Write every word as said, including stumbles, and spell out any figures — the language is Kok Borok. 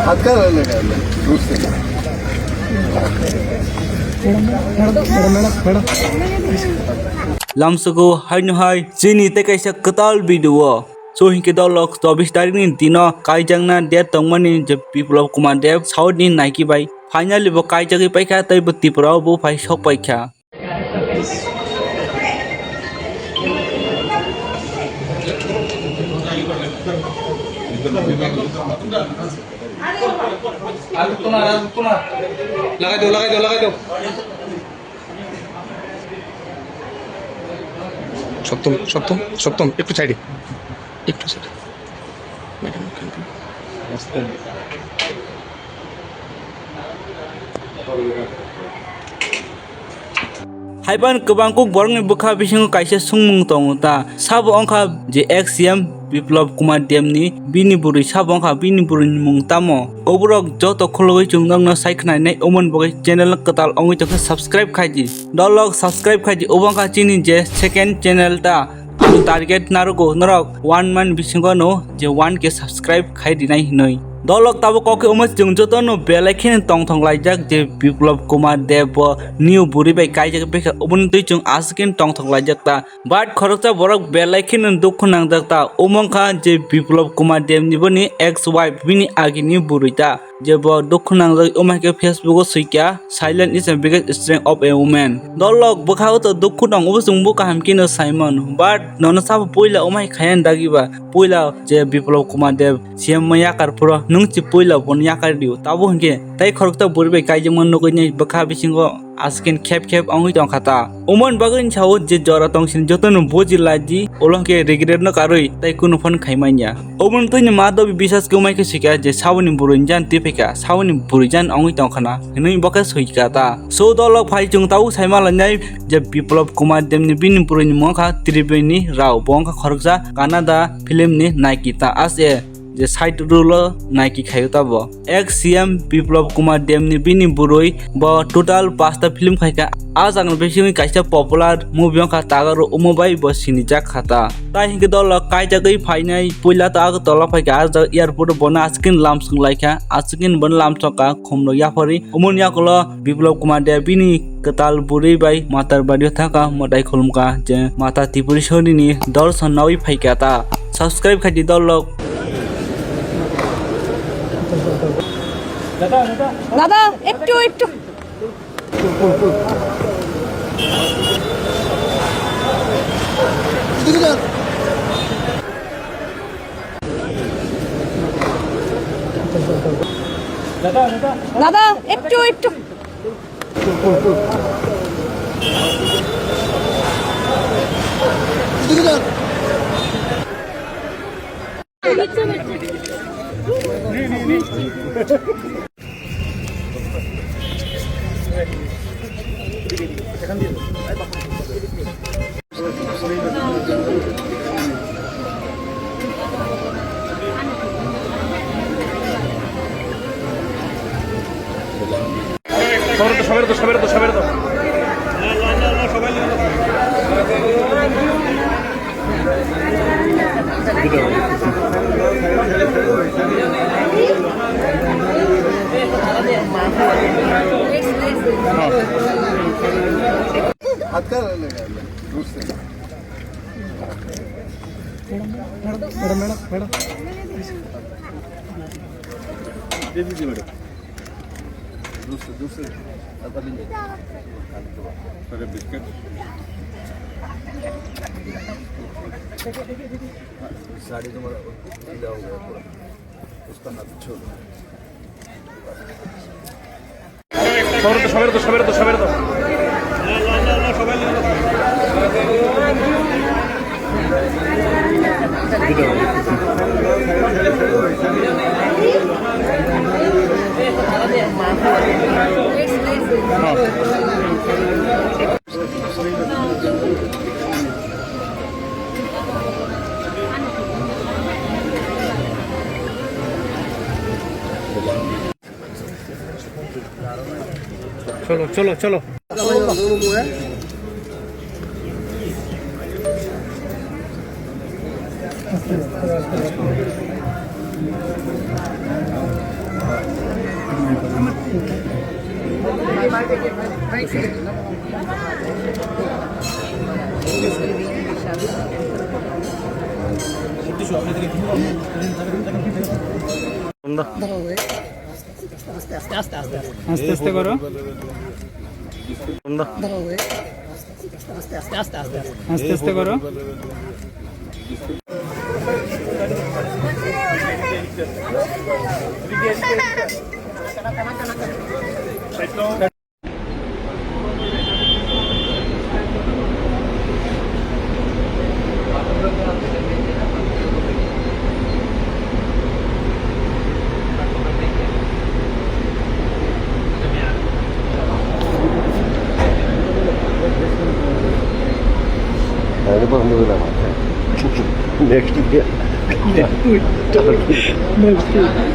हाथ का रहने का है, दूर से। Lamsogo haino hai chini tei kaisa kwtal video o. So hinkhe dolok chobbish tarikni dino kaijakna date tongmani je Biplab Kumar Deb South ni Nike bai finally bo kaijagwi paikha tei bo Tripura o bo phai sok paikha. Lagai do, lagai do, lagai do. Soptom, Soptom, Soptom, ekটু side e. Ekটু side e. Madam, Haiban kwbang kuk borokni bwkha bisingo kaisa sungmung tongo ta. Sabo wngkha je ex C M Biplab Kumar Debni bini bwrwi sabo wngkha bini bwrwini mung tamo. Oborok joto khulugwi chwng nokno sai khwnainai omoni bagwi channel kwtal wngwi tongkha subscribe khaidi. Dolok subscribe khaidi obo wngkha chini je second channel ta. Ang target narugo norok one month bisingo no je one K subscribe khai dinai hinoi. Dolok tabuk kok khe omo chwng joto no belai kheno tongthok laijak je Biplab Kumar Deb bo new bwrwi bai kaijak bikha oboni twi chwng aswk khe tongthok laijak ta. But khoroksa borok belai kheno dukhu nangjak ta. Omo wngkha je Biplab Kumar Deb ni boni ex wife bini agini bwrwi ta. Je bo dukhu nangjak omo hai khe Facebook o swikha, "Silence is a biggest strength of a woman." Dolok bwkha o to dukhu tong, obo chwng bo kaham khe no saimano. But nono sabo puila omo hai khaya dagi ba, puila je Biplab Kumar Deb C M ma yakar phuru nwng si puila bono yakar dio. Tabo hinkhe tei khoroksa bwrwi bai kaijakma nugwi nai bwkha bisingo aswk khep khep wngwi tongkha ta. Omoni bagwi sao je jora tongsini jotono buji laidi, ulo hwnkhe regret no karwi tei kunu phone khaimanya. Oboni twini ma dobi bisas khe umai khe swikha je saboni bwrwi jan twi phaikha, saboni bwrwi jan wngwi tongkhana hinwi bo khe swikha ta. So dolok phai chwng tabuk saima lainai je Biplab Kumar Debni bini bwrwini mung kha Tribeni Rao, bo wngkha khoroksa Kannada film ni naiki ta as a je side role o naiki khaio ta bo. Ex C M Biplab Kumar Debni bini bwrwi bo total pasta film khaikha. A jagani bisingwi kaisa popular movie wngkha Tagaro, omo bai bo sinijak kha ta. Tai hinkhe dolo kaijagwi phainai puila to Agartala phaikha, a jaga airport o bono aswk khe lamsong laikha, aswk khe bono lamsokha khumrok yapharwi. Omoni yakulo Biplab Kumar Deb bini kwtal bwrwi bai Matar Bari o thangkha, mwtai khulumkha je Mata Tripuresorini dorson naui phaikha ta. Subscribe khaidi dolok. দাদা, একটু, একটু। দাদা, একটু, একটু। हाथ का रहने का है, दूर से। Madam, madam, madam, madam. दे दीजिए मैडम। दूर से, दूर से। ज्यादा नहीं। अरे बिस्किट। साड़ी तुम्हारा गीला हो गया पूरा। उसका हाथ छोड़। Cholo, cholo, cholo. আস্তে আস্তে করো। আস্তে আস্তে করো। Next year. Next week. Next week.